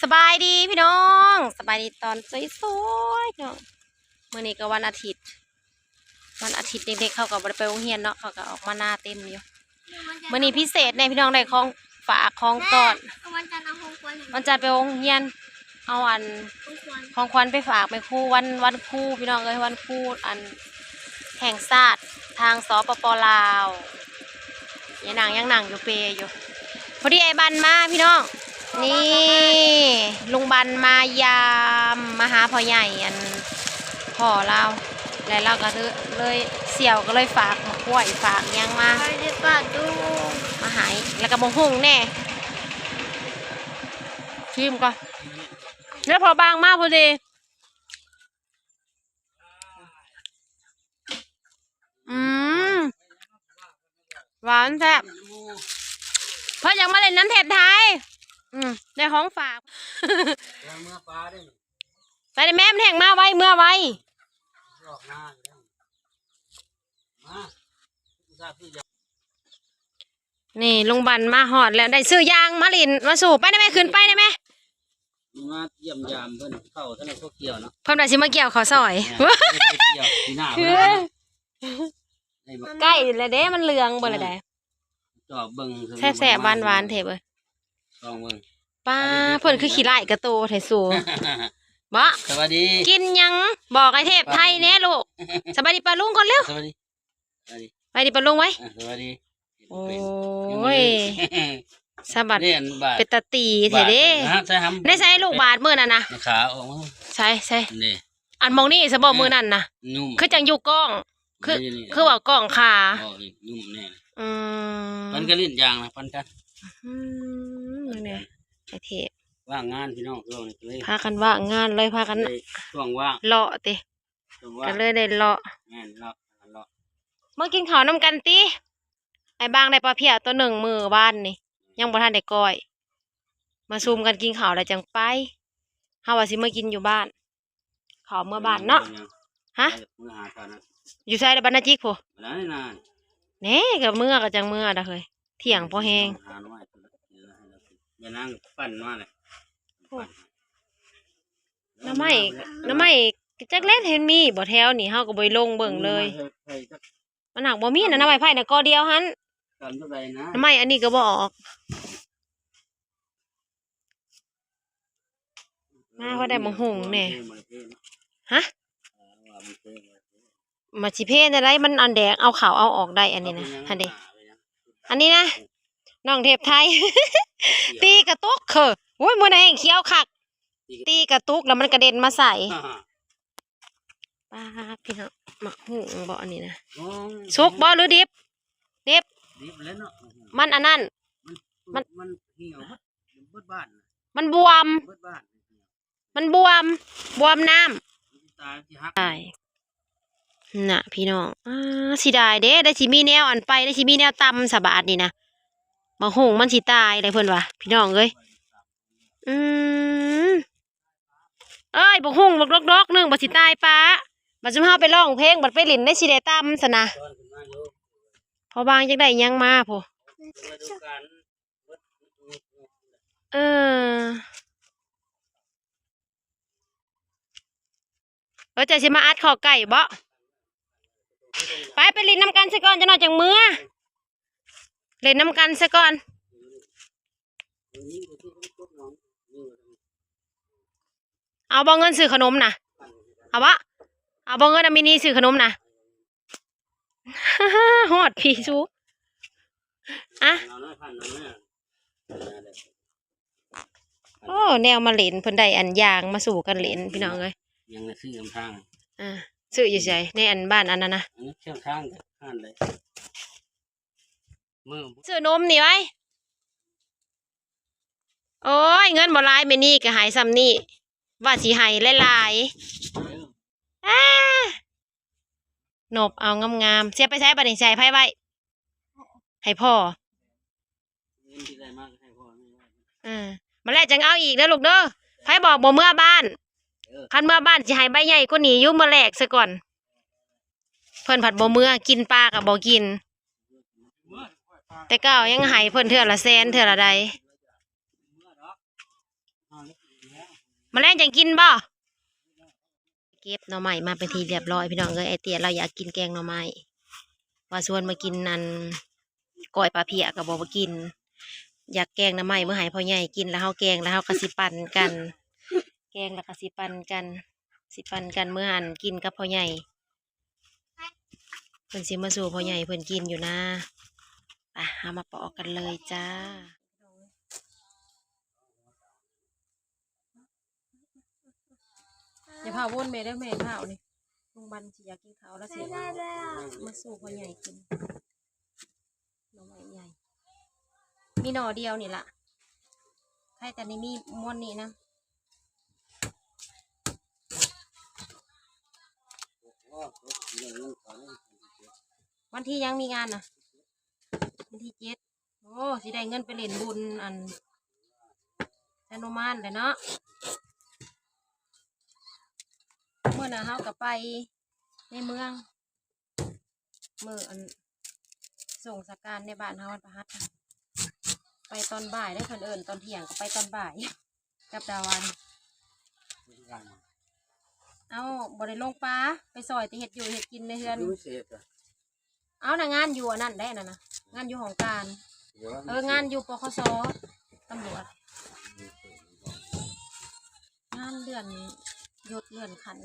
ສະບາຍດີພີ່ນ້ອງ ສະບາຍດີຕອນສວຍໆ ເນາະ. ມື້ນີ້ກໍວັນອາທິດ ວັນອາທິດເດັກໆ ເຂົາກໍບໍ່ໄດ້ໄປໂຮງຮຽນເນາະ ເຂົາກໍອອກມານາເຕັມຢູ່. ມື້ນີ້ພິເສດແດ່ພີ່ນ້ອງ ໄດ້ຂອງຝາກຂອງຕ້ອນ. ວັນຈັນເອົາຂອງຂວັນໃຫ້ ວັນຈັນໄປໂຮງຮຽນ ເອົາອັນ ຂອງຂວັນ ຂອງຂວັນໄປຝາກແມ່ຄູ ວັນ ວັນຄູພີ່ນ້ອງເອີຍ ວັນຄູອັນ ແຫ່ງຊາດທາງ ສປປ ລາວ. ຍານາງຍັງນັ່ງຢູ່ເປຢູ່. ພໍດີອ້າຍບັນມາພີ່ນ້ອງ ນີ້ລຸງບັນມາຢາມ ມາຫາພໍ່ໃຫຍ່ອັນພໍ່ລາວ ແລ້ວລາວກໍເລີຍ ສ່ຽວກໍເລີຍຝາກໝາກກ້ວຍ ຝາກຫຍັງມາ ໄປເດ້ປາດຸງ ມາໃຫ້ ແລ້ວກໍໝາກຫຸ່ງແດ່ ຊີມກ່ອນ. ແລ້ວພໍ່ບາງມາພໍດີ. ອືມ ຫວານແຊບ ເພິ່ນຢາກມາຫຼິ້ນນຳເທບໄທ. ອືມ ໄດ້ຂອງຝາກ ເມືອປາເດ້. ໄປເດ້ແມ່ ມັນແຮ່ງມາໄວ ເມືອໄວ. ນີ້ລຸງບັນມາຮອດແລ້ວ ໄດ້ຊື້ຢາງມາຫຼິ້ນມາສູ່. ໄປນະແມ່ ຂຶ້ນໄປນະແມ່. ມາຢ້ຽມຢາມເພິ່ນ ເຂົ້າທາງນັ້ນກໍກ່ຽວເນາະ ເພິ່ນວ່າຊິມາກ່ຽວເຂົ້າຊອຍ. ແມ່ນ ບໍ່ໄດ້ກ່ຽວ ປີໜ້າເພິ່ນເອົາເນາະ. ໃກ້ແລ້ວເດ້ ມັນເຫຼືອງເບິດແລ້ວໃດ໋. ຈອບເບິ່ງ ແຊບໆ ຫວານໆ ເທບເອີຍ ລອງເບິ່ງ. ປ້າ ເພິ່ນຄືຂີ້ຮ້າຍກະໂຕແທ້ສູ ເບາະ. ສະບາຍດີ ກິນຫຍັງ ບອກໄອ້ເທບໄທແດ່ລູກ. ສະບາຍດີປ້າລຸງກ່ອນເລັວ. ສະບາຍດີ ສະບາຍດີ ສະບາຍດີປ້າລຸງໄວ້. ອ່າ ສະບາຍດີ. ໂອ້ຍ ສະບັດ ເປັນຕາຕີແທ້ເດ້. ໃສລູກບາດມື້ນັ້ນນະ ຂາອອກມາ ໃສ ໃສ ນີ້ ອັນໝ່ອງນີ້ສະບໍ ມື້ນັ້ນນະ ນຸ່ມ ຄືຈັ່ງຢູ່ກ້ອງ ຄື ນີ້ໆ ຄືວ່າກ້ອງຂາ ອໍ ນຸ່ມແນ່. ອືມ ມັນກໍຫຼິ້ນຢາງນະ ປັນກັນ. ອືມ ນີ້ໄອ້ເທບ ວ່າງງານພີ່ນ້ອງ ຊ່ວງນີ້ກໍເລີຍ ພາກັນວ່າງງານເລີຍ ພາກັນ ໄດ້ຊ່ວງວ່າງ ເລາະຕິ ຊ່ວງວ່າງ ກໍເລີຍໄດ້ເລາະ. ແມ່ນ ເລາະ ເລາະ ມາກິນເຂົ້ານຳກັນຕິ. ອ້າຍບາງໄດ້ປາພຽວໂຕໜຶ່ງມື້ວານນີ້ ຍັງບໍ່ທັນໄດ້ກ້ອຍ ມາຊຸມກັນກິນເຂົ້າແລ້ວຈັ່ງໄປ. ເຮົາວ່າຊິມາກິນຢູ່ບ້ານ ເຂົ້າເມືອບ້ານເນາະ. ຮະ ເມືອຫາກັນນະ ຢູ່ໃສລະ ບັນນາຈິກພຸ້ນ. ແນ່ ກໍເມືອກໍຈັ່ງເມືອດອກເຮີຍ ທ່ຽງພໍແຮງ. ຫາໜໍ່ໄມ້ ແມ່ນາງປັ່ນມາເລີຍ ໂອ້ ໜໍ່ໄມ້ ໜໍ່ໄມ້ຈັກແລ້ວເຫັນມີບໍ່ແຖວນີ້ ເຮົາກໍບໍ່ໄດ້ລົງເບິ່ງເລີຍ. ມັນຫາກບໍ່ມີນະ ໜໍ່ໄມ້ໄຜ່ນະ ກໍດຽວຫັ້ນ. ໜໍ່ໄມ້ອັນນີ້ກໍບໍ່ອອກ. ມາພໍໄດ້ໝາກຫຸ່ງແດ່. ຮະ ມັນຊິເພແນວໃດ ມັນອັນແດກ ເອົາເຂົ້າເອົາອອກໄດ້. ອັນນີ້ນະ ຫັ້ນເດ ອັນນີ້ນະ ນ້ອງເທບໄທ ຕີກະຕຸກເຄີ. ໂອ້ຍ ມື້ໃດແຮ່ງຂຽວຄັກ ຕີກະຕຸກແລ້ວມັນກະເດັນມາໃສ່. ປ້າດ ພີ່ນ້ອງ ໝາກຫຸ່ງບໍອັນນີ້ນະ? ໂອ້ຍ ສຸກບໍຫຼືດິບ? ດິບ ດິບແລ້ວເນາະ. ມັນອັນນັ້ນ ມັນ ມັນ ມັນຫ່ຽວເບິດ ເບິດບ້ານ ມັນບວມ ເບິດບ້ານ ມັນບວມ ບວມນ້ຳ ມັນຊິຕາຍ ມັນຊິຫັກ ຕາຍ. ນະ ພີ່ນ້ອງ ອ້າ ເສຍດາຍເດ້ ໄດ້ຊິມີແນວອັນໄປ ໄດ້ຊິມີແນວຕຳສະບາດນີ້ນະ. ໝາກຫຸ່ງມັນຊິຕາຍແລ້ວເພິ່ນວ່າ ພີ່ນ້ອງເອີຍ. ອືມ ເອີຍ ບັກຫຸ່ງບັກດອກໆ ໜຶ່ງ ບັດຊິຕາຍປະ ບັດຊຸມເຮົາໄປຮ້ອງເພງ ບັດໄປຫຼິ້ນໄດ້ຊິໄດ້ຕຳຊັ້ນນະ. ພໍ່ບາງຈັກໄດ້ຫຍັງມາພຸ້ນ. ເອີ ເອີ ເຈົ້າຊິມາອັດຂໍ້ໄກ່ບໍ? ໄປ ໄປຫຼິ້ນນຳກັນຊະກ່ອນ ຈັກໜ້ອຍຈັ່ງເມືອ. ຫຼິ້ນນຳກັນຊະກ່ອນ. ເອົາບໍ່ເງິນຊື້ຂະໜົມນະ? ເອົາບໍ່? ເອົາບໍ່ເງິນອາມິນີຊື້ຂະໜົມນະ? ຮອດພີ້ຊູ. ອະ ໂອ້ ແນວມາຫຼິ້ນ ເພິ່ນໄດ້ອັນຢາງມາສູ່ກັນຫຼິ້ນ ພີ່ນ້ອງເອີຍ. ຍັງໄດ້ຊື້ນຳທາງ ອ່າ ຊື້ຢູ່ໃສ? ໃນອັນບ້ານອັນນັ້ນນະ ອັນນີ້ເຄື່ອງທາງ ຮ້ານໃດ? ຊື້ນົມນີ້ໄວ້. ໂອ້ຍ ເງິນບໍ່ຫຼາຍ ແມ່ນີ້ກໍໃຫ້ຊ່ຳນີ້ ວ່າຊິໃຫ້ຫຼາຍໆ. ເອີ ອາ ນົບເອົາງາມໆ. ຊິເອົາໄປໃສບັດນີ້? ຊິໃຫ້ໃຜໄວ້? ໃຫ້ພໍ່. ເງິນທີ່ໄດ້ມາກໍໃຫ້ພໍ່ແມ່ໄວ້. ເອີ ມາແລກຈັ່ງເອົາອີກເດີລູກເດີ. ໃຜບອກບໍ່ເມືອບ້ານ? ເອີ ຄັນເມືອບ້ານຊິໃຫ້ໃບໃຫຍ່ກວ່ານີ້ຢູ່ ມາແລກຊະກ່ອນ. ເພິ່ນພັດບໍ່ເມືອ ກິນປາກໍບໍ່ກິນ. ແຕ່ເກົ່າຍັງໃຫ້ເພິ່ນເທື່ອລະແສນເທື່ອລະໃດ. ມາແລງຈັ່ງກິນບໍ່? ເກັບໜໍ່ໄມ້ມາເປັນທີ່ຮຽບຮ້ອຍ ພີ່ນ້ອງເອີຍ. ອ້າຍເຕ້ຍລາວຢາກກິນແກງໜໍ່ໄມ້ ວ່າຊວນມາກິນອັນ ກ້ອຍປາເພຍກໍບໍ່ມາກິນ. ຢາກແກງໜໍ່ໄມ້ເມືອໃຫ້ພໍ່ໃຫຍ່ກິນ ແລ້ວເຮົາແກງ ແລ້ວເຮົາກໍຊິປັນກັນ ແກງແລ້ວກໍຊິປັນກັນ ຊິປັນກັນເມືອອັນກິນກັບພໍ່ໃຫຍ່. ເພິ່ນຊິມາສູ່ພໍ່ໃຫຍ່ເພິ່ນກິນຢູ່ນາ. ໄປ ເຮົາມາປອກກັນເລີຍຈ້າ. ຢ່າພາວວົນແມ່ເດີ ແມ່ພາວນີ້ ລຸງບັນຊິຢາກກິນເຂົ້າແລ້ວຊິມາສູ່ພໍ່ໃຫຍ່ກິນ. ໜໍ່ໄມ້ໃຫຍ່ ມີໜໍ່ດຽວນີ້ລະ ໃຜແຕ່ນີ້ມີມ່ວນນີ້ນະ. ວັນທີຫຍັງມີງານນະ? ວັນທີເຈັດ. ໂອ້ ຊິໄດ້ເງິນໄປຫຼິ້ນບຸນອັນຊະນຸມານແຫຼະເນາະ. ມື້ໜ້າເຮົາກໍໄປໃນເມືອງ ມື້ອັນ ສົ່ງສະການໃນບ້ານເຮົາວັນພະຫັດ ໄປຕອນບ່າຍເດີ ເພິ່ນເອີ້ນຕອນທ່ຽງກໍໄປຕອນບ່າຍ ກັບດາວັນ. ເອົ້າ ບໍ່ໄດ້ລົງປ່າ ໄປຊ່ອຍແຕ່ເຮັດຢູ່ເຮັດກິນໃນເຮືອນ. ເອົານະ ງານຢູ່ອັນນັ້ນໄດ໋ ອັນນັ້ນນະ ງານຢູ່ຫ້ອງການ ເອີ ງານຢູ່ ປກສ ຕຳຫຼວດ ງານເລື່ອນຍົດເລື່ອນຂັ້ນ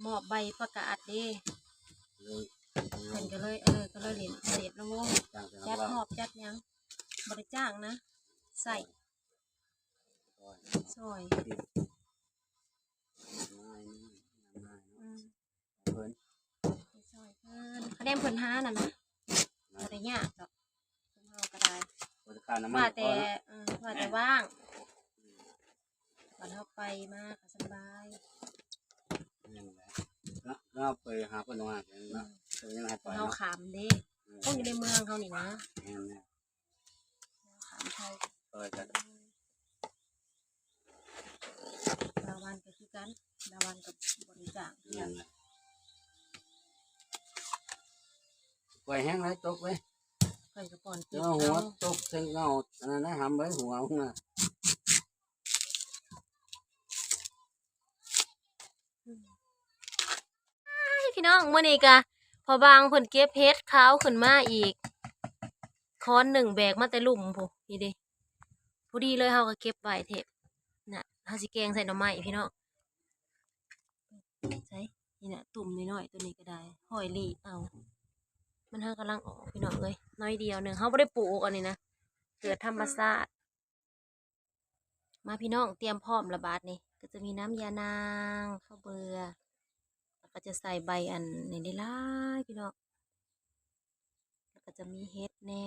ມອບໃບປະກາດເດ້ ເພິ່ນກໍເລີຍ ເອີ ກໍເລີຍຫຼິ້ນເສດລະວົງ ຈັດຮອບຈັດຫຍັງ ບໍ່ໄດ້ຈ້າງນະ ໃຊ້ຊ່ອຍ ອືມ ເພິ່ນ ໄປຊ່ອຍເພິ່ນ ຄະແນນເພິ່ນຫານັ້ນນະ ບໍ່ໄດ້ຍາກດອກ ເຮົາກໍໄດ້ ບໍ່ໄດ້ຄ່ານ້ຳມັນ ວ່າແຕ່ ເອີ ວ່າແຕ່ວ່າງ ບັດເຮົາໄປມາກໍສະບາຍ. ແມ່ນແຫຼະ ເນາະ ເຮົາໄປຫາເພິ່ນວ່າເນາະ ເພິ່ນຍັງໃຫ້ໄປ ເຮົາ ເນາະ ຂ້າມເດ້ ອືມ ຄົງຢູ່ໃນເມືອງເຮົານີ້ນະ ແມ່ນແຫຼະ ຂ້າມໄທ ຊ່ອຍກັນ ດາວັນກໍຄືກັນ ດາວັນກໍບໍ່ໄດ້ຈ້າງ ແມ່ນແຫຼະ ຂ້ອຍແຮງຫຼາຍຕົກເວີຍ ຂ້ອຍກໍປ້ອນກິນ ເອົາຫົວຕົກໃສ່ເງົາ ອັນນັ້ນນະ ຫຳໄວ້ຫົວຫັ້ນນະ. ອ້າຍ ພີ່ນ້ອງ ມື້ນີ້ກະພໍ່ບ່າງເພິ່ນເກັບເຫັດຂາວຂຶ້ນມາອີກ ຄ້ອນໜຶ່ງແບກມາແຕ່ລຸ່ມພຸ້ນ ນີ້ເດ້ ພໍດີເລີຍ ເຮົາກໍເກັບໄວ້ແທ້ນະ ເຮົາຊິແກງໃສ່ໜໍ່ໄມ້ພີ່ນ້ອງ ໃສ່ ນີ້ນະ ຕຸ່ມນ້ອຍໆ ໂຕນີ້ກໍໄດ້ ຫ້ອຍຫຼີກເອົາ ມັນຫາກຳລັງອອກ ພີ່ນ້ອງເອີຍ ໜ້ອຍດຽວໜຶ່ງ ເຮົາບໍ່ໄດ້ປູກອັນນີ້ນະ ເກີດທຳມະຊາດ. ມາພີ່ນ້ອງ ຕຽມພ້ອມລະບາດນີ້ ກໍຈະມີນ້ຳຢານາງ ເຂົ້າເບືອ ແລ້ວກໍຈະໃສ່ໃບອັນນີ້ຫຼາຍໆ ພີ່ນ້ອງ ແລ້ວກໍຈະມີເຫັດແດ່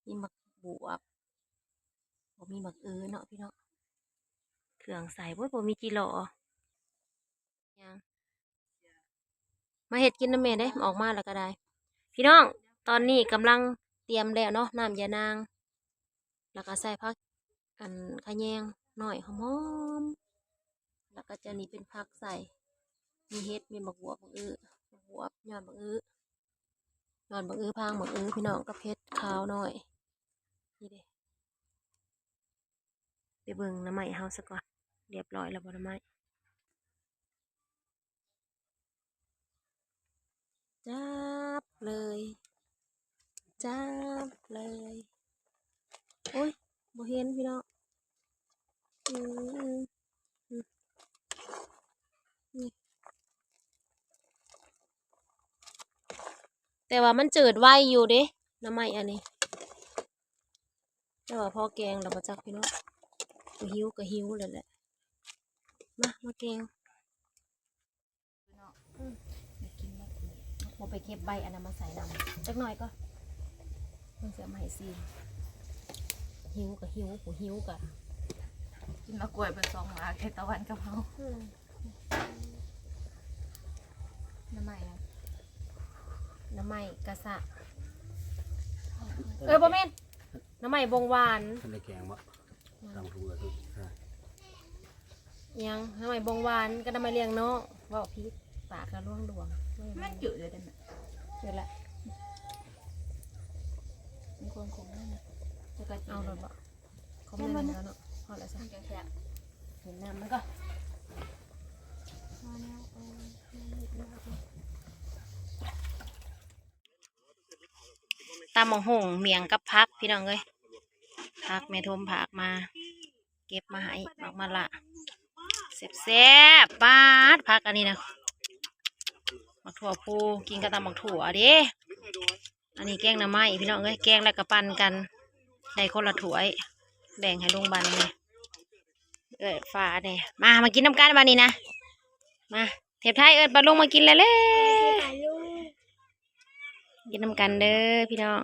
ມີໝາກບວບ ບໍ່ມີໝາກອຶເນາະພີ່ນ້ອງ ເຄື່ອງໃສ່ ໂອ້ຍ ບໍ່ມີຈີຫຼໍ ຫຍັງ ມາເຮັດກິນນຳແມ່ເດ້ ອອກມາແລ້ວກໍໄດ້ ພີ່ນ້ອງ. ຕອນນີ້ກຳລັງຕຽມແລ້ວເນາະ ນ້ຳຢານາງ ແລ້ວກໍໃສ່ຜັກ ອັນ ຂະແຍງນ້ອຍຫອມໆ ແລ້ວກໍຈະນີ້ເປັນຜັກໃສ່ ມີເຫັດ ມີໝາກບວບ ບັກອຶ ບັກບວບ ຍອດບັກອຶ ຍອດບັກອຶ ພາງບັກອຶ ພີ່ນ້ອງ ກັບເຫັດຂາວນ້ອຍ ນີ້ເດ້. ໄປເບິ່ງໜໍ່ໄມ້ເຮົາສາກ່ອນ ຮຽບຮ້ອຍແລ້ວບໍ່ໜໍ່ໄມ້? ຈັບເລີຍ ຈັບເລີຍ ໂອ້ຍ ບໍ່ເຫັນພີ່ນ້ອງ ອືມ ນີ້ ແຕ່ວ່າມັນຈືດໄວຢູ່ເດ້ ໜໍ່ໄມ້ອັນນີ້ ແຕ່ວ່າພໍແກງແລ້ວບໍ່ຈັກພີ່ນ້ອງ ຫິວກໍຫິວແລ້ວແຫຼະ ມາ ມາແກງ ອືມ ໄດ້ກິນແລ້ວ ບໍ່ໄປເກັບໃບອັນນັ້ນມາໃສ່ນຳ ຈັກໜ້ອຍກໍ ເພິ່ນຊິເອົາມາໃຫ້ຊີມ ຫິວກໍຫິວ ຜູ້ຫິວກໍ ກິນໝາກກ້ວຍເບິດສອງໝາກ ເຮັດຕາວັນກັບເຮົາ ອືມ. ໜໍ່ໄມ້ຫຍັງ? ໜໍ່ໄມ້ກະສະ ເອີ ບໍ່ແມ່ນ ໜໍ່ໄມ້ບົງຫວານ ທັນໄດ້ແກງບໍ່? ອືມ ຕຳບັກຫຸ່ງ ຫຍັງ ໜໍ່ໄມ້ບົງຫວານກັບໜໍ່ໄມ້ລຽງນ້ອງ ເວົ້າຜິດ ປາກກະລວງໆ ມັນຈືດເລີຍເດ້ ແມ່ນ ຈືດລະ ມີຄວາມຂົມນຳ ແລ້ວກໍ ເອົາໂລດບໍ່? ຄອມເມັນແລ້ວເນາະ ຮອດແລ້ວຊະ ມັນຈະແຊບ ເຫັນນ້ຳມັນກໍ ຕຳບັກຫຸ່ງໝ້ຽງກັບຜັກ ພີ່ນ້ອງເອີຍ ຜັກແມ່ຖົມຝາກມາ ເກັບມາໃຫ້ ໝາກມະລະ ແຊບໆ ປາດ ຜັກອັນນີ້ນະ ໝາກຖົ່ວພູ ກິນກັບຕຳບັກຖົ່ວເດ້. ອັນນີ້ແກງໜໍ່ໄມ້ພີ່ນ້ອງເອີຍ ແກງແລ້ວກໍປັນກັນ ໄດ້ຄົນລະຖ້ວຍ ແບ່ງໃຫ້ລຸງບາດນີ້ ເອື້ອຍຟ້າແດ່ ມາ ມາກິນນຳກັນບາດນີ້ນະ ມາ ເທບໄທເອີ້ນປ້າລຸງມາກິນແລ້ວເດ້ ກິນນຳກັນເດີພີ່ນ້ອງ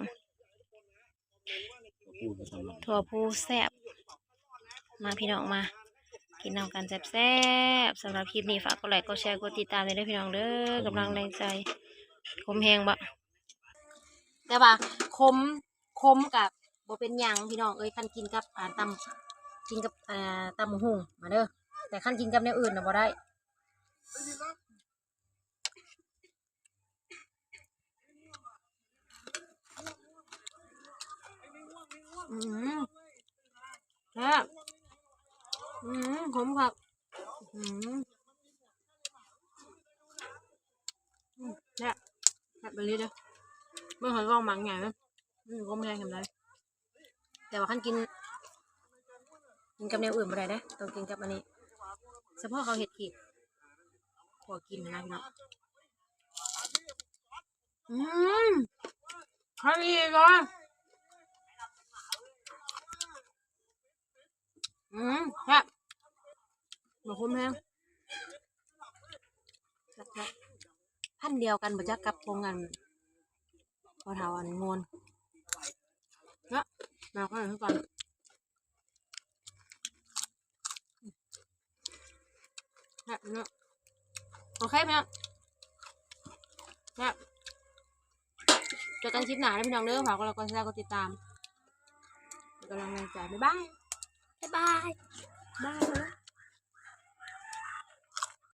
ຖົ່ວພູແຊບ ມາພີ່ນ້ອງມາ ກິນນຳກັນແຊບໆ ສຳລັບຄລິບນີ້ຝາກກົດໄລ ກົດແຊ ກົດຕິດຕາມແດ່ເດີພີ່ນ້ອງເດີ ກຳລັງແຮງໃຈ ຂົມແຮງບໍ່? ແຕ່ວ່າຂົມ ຂົມກະບໍ່ເປັນຫຍັງພີ່ນ້ອງເອີຍ ຄັນກິນກັບ ອ່າ ຕຳ ກິນກັບ ອ່າ ຕຳບັກຫຸ່ງ ມາເດີ ແຕ່ຄັນກິນກັບແນວອື່ນນະບໍ່ໄດ້ ອືມ ແຊບ ອືມ ຂົມຄັກ ອືມ ອືມ ແຊບ ແຊບອີ່ຫຼີເດີ ເບິ່ງໃຫ້ລອງໝາກໃຫຍ່ເດີ ອືມ ຂົມແຮງສ່ຳໃດ ແຕ່ວ່າຄັນກິນ ກິນກັບແນວອື່ນບໍ່ໄດ້ເດ້ ຕ້ອງກິນກັບອັນນີ້ ສະເພາະເຂົາເຮັດກີບ ພວກກິນນະພີ່ນ້ອງ ອືມ ຄັກອີ່ຫຼີເລີຍ ອືມ ແຊບ ບໍ່ຂົມແຮງ ແຊບໆ ພັນດຽວກັນບໍ່ຈັກກັບຂອງອັນ ພໍ່ເຖົ້າອັນໂງນ ເນາະ ມາກໍຄືກັນ ແຊບເນາະ ໂອເຄພີ່ນ້ອງ ແຊບ ເຈີກັນຄລິບໜ້າເດີພີ່ນ້ອງເດີ ຝາກກົດໄລ ກົດແຊ ກົດຕິດຕາມ ເປັນກຳລັງແຮງໃຈ ບາຍບາຍ ບາຍບາຍ ບາຍ